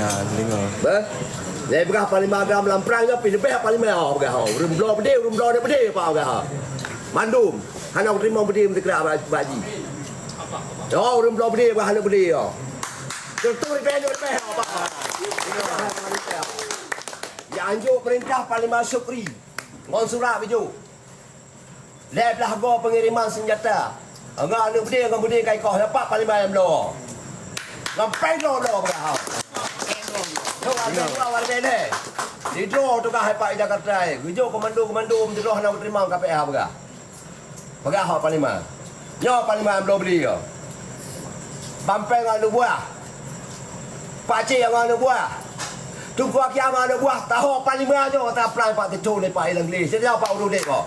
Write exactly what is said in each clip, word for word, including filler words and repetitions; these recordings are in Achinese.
Ha, deungoe. Bah, lé peugah panglima agam lam prang nyoe pih leubeh panglima, oh, peugah, oh. Ureueng bloe beudé, ureueng bloe beudé, apa peugah, oh. Mandum, hana teurimong beudé meuteukrak bak, bak jih. Oh, ureueng bloe beudé, peugah hana beudé, oh. Tentu leubeh nyoe leubeh, oh, apa. Ya, anjuk peurintah Panglima Syukri. Ngon surat bijôh. Lhèe blaih goe peungiriman seunjata. Ngon aneuk beudé, ngon beudé ka ikoh, nyoe pat panglima nyang bloe. Ngon péng droe bloe peugah hau. Nyoe ka lhèe dua, ka lhèe lhèe. Sidroe tugaih pat i Jakarta, eh. Geujok komando-komando meuteuroh na teurimong ka P A peugah. Peugah hok panglima. Nyoe panglima nyang bloe beudé nyoe. Ban Peng ngon aneuk buah. Pak Cik ngon aneuk buah. Teungku Akia ngon aneuk buah. Taho panglima nyoe taplang pak teucok lé pak Ilang Gli. Sinoe pak ureueng dek ko.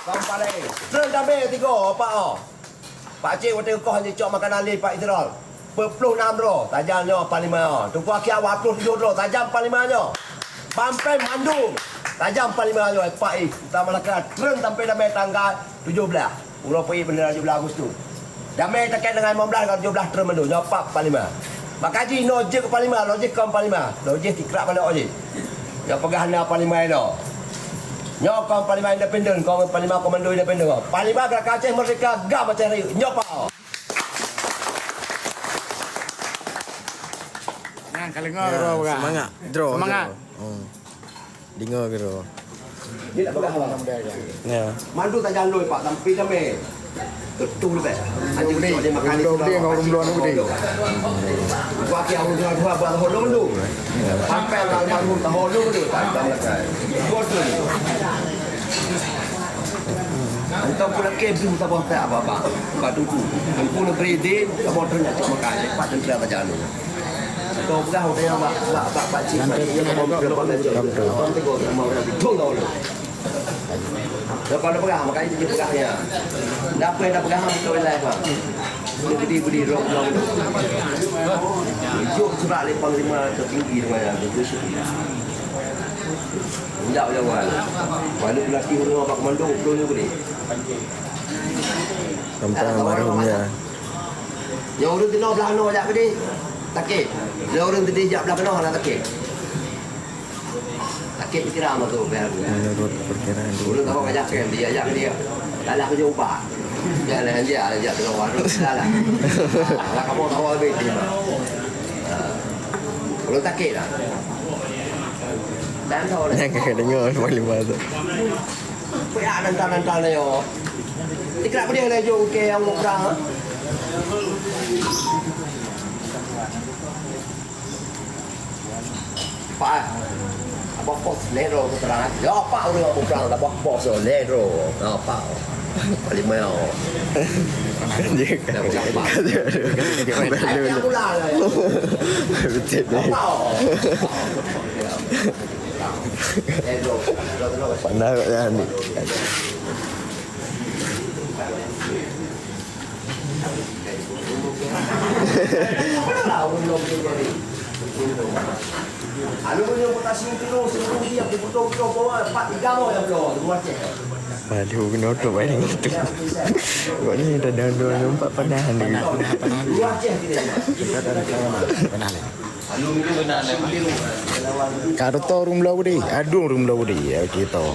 Bang Paleng. Treun damé tiga, pak, oh. Pak Cik watèe koh jicok makanan lé pak Israel. Peuet ploh nam droe, tajam nyoe panglima nyoe. Teungku Akia dua ploh tujoh droe, tajam panglima nyoe. Ban Peng mandum, tajam panglima nyoe, Pak, eh, Kota Melaka, treun sampai damé tanggal tujoh blaih. Uroe peuet bendera tujoh blaih Agustus. Damé takét dengan lima belas dengan tujoh blaih treun mandum, nyoe pat panglima. Maka jih noe jeuet keu panglima, noe jih kon panglima, noe jih tikrak balok jih. Nyoe peugah na panglima inoe. Nyoe kon panglima independen, kon panglima komando independen. Panglima Gerakan Aceh Merdeka, GAM Aceh Rayeuk. Nyoe pat. Nyan, ka deungoe. Ya, keudroe, Bang. Semangat. Droe, semangat. Droe. Hmm. Deungoe keudroe. Dia nak peugah apa? Ya. Mandu tajam lôn, Pak, sampai damé. Betul, Pak. Aja boleh. Dia makan di rumah dia, rumah dia. Gua kira orang tua, dua, dua, dua, dua, dua. Sampai almarhum tahu dulu, dulu, tak, tak, tak. Gua tu. Entah pula ke bin tak buat tak apa-apa. Pak Tungku. Tungku negeri din, tak mau ternyata cuma kaya. Pak tentera tajam lôn. Kau peugah udah yang bak, bak, bak, bak cik, bak cik, kau peugah, kau peugah, kau peugah, kau peugah, kau peugah. Lepas dah peugah, makanya dia peugah ya. Dah apa yang dah peugah, betul lah, bang. Boleh beri, beri roh, roh. Jom surat oleh panglima tertinggi dengan yang betul. Tidak boleh, bang. Mana pelatih orang bak komando, belum boleh. Sampai almarhum ya. Nyang ureueng teunoe blah noe jak keudeh, sakét. Nyang ureueng keudeh jak blah keunoe hana sakét. Sakét pikiran mah tu, pih aku. Menurut perkiraan dulu. Ureueng tahu kajak kem, dia jak dia. Dalam kerja upah. Dia lah, dia lah, dia tengah warung, dia lah. Lah kamu tahu habis dia. Ha. Ureueng sakét lah. Dan tahu lah. Nyang kakak dengar panglima tu. Peuyak nantang-nantang na yo. Tikrak peudeh laju ke yang mukrang. Pak, apa pos lero keterangan? Ya, Pak, udah mukrang, apa pos lero? Apa? Lima yo. Dia kan. Dah berapa? Dia kan. Dia pulang lah. Betul. Apa? Pandai kat ni. Baru kena tu, baru tu. Kau ni dah dua, dua, empat, pernah ni. Pernah, pernah, pernah. Ka reutoh ureueng bloe beudé, aduen ureueng bloe beudé, ya, gitu.